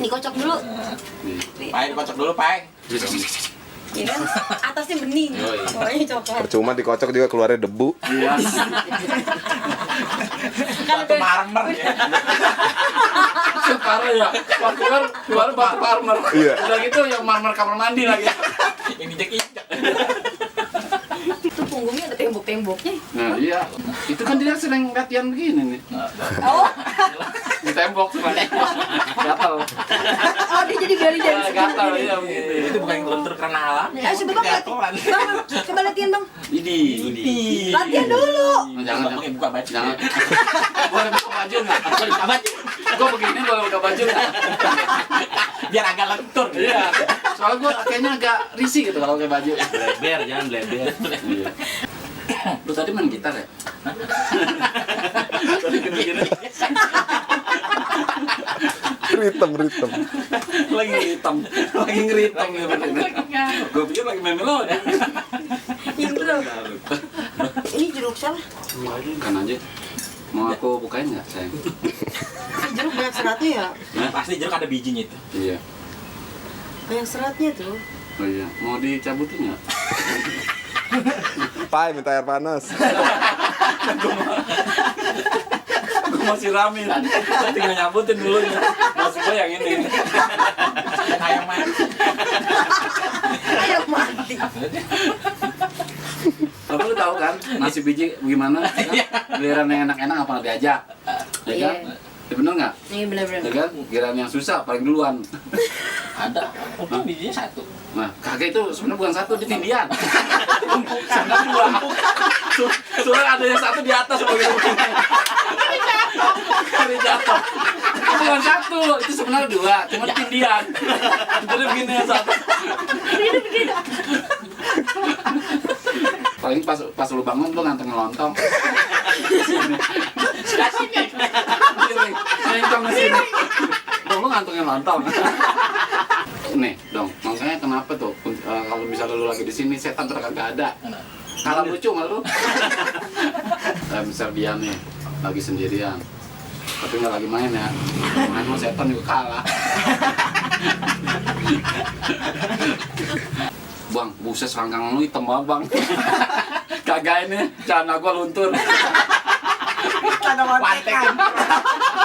Dikocok dulu. Pai dikocok dulu, Pai. Ini kan atasnya bening. Bawahnya coklat. Percuma dikocok juga keluarnya debu. Iya. Batu marmer ya. Parah ya. Keluar batu marmer. Iya. Udah gitu yang marmer kamar mandi lagi. Yang injek-injek. Itu punggungnya ada tembok-temboknya. Nah iya. Itu kan dia sering latihan begini nih. Oh, Di tembok cuma. Gatal. oh dia jadi gali dari Gatal iya begitu. Itu bukan yang lentur karena alam. Ayo coba bang, bang, coba latihan bang. Ini. Latihan dulu. Jangan Buka baju. jangan. Boleh buka baju nggak? Buka baju. Gue begini boleh buka baju nggak? Biar agak lentur. Iya. Soalnya gue kayaknya agak risih gitu kalau pakai baju. Bleber, jangan bleber. Iya. Lu tadi main gitar ya? Tadi gini-gini. Ritem. Lagi ngeritem. Lagi ngeritem ya bener. Gue pikir lagi main melodi. Intro. Ini jeruk siapa? Kan aja. Mau aku bukain nggak sayang? Jeruk banyak seratnya ya. Pasti jeruk ada bijinya itu. Iya. Banyak seratnya tuh. Oh iya. Mau dicabutin nggak? Pai minta air panas. Gue masih rame. Saya tinggal nyabutin dulu nih. Masuk gue yang ini. Ayam mati. Ayo mati. Tapi lu tahu kan nasi biji gimana? Giliran yang enak-enak apa diajak? Ya kan? Iya. Ya bener nggak? Ini bener-bener. Ya kan? Giliran yang susah paling duluan. Ada. Untung bijinya satu. Nah, kakek itu sebenarnya bukan satu, di tindian. Sebenarnya dua. Soalnya ada yang satu di atas begitu. Kali jatuh. Itu bukan satu, itu sebenarnya dua, cuma di tindian. Jadi begini yang satu. Paling pas lu bangun lu ngantongin lontong. Kasihnya. Ngantong ke sini. Lu ngantongin lontong. Nih, dong. Makanya kenapa tuh kalau misalnya lu lagi di sini setan terus kagak ada. Kalah lucu nggak lu? Misal dia nih lagi sendirian, tapi nggak lagi main ya. Main sama setan juga kalah. Bang, buset selangkang lu hitam banget bang. Kagak ini, celana gua luntur.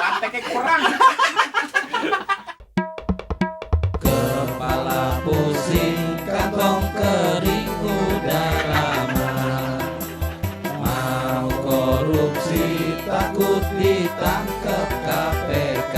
Wanteknya kurang. Kepala pusing, kantong kering udah lama. Mau korupsi, takut ditangkap KPK.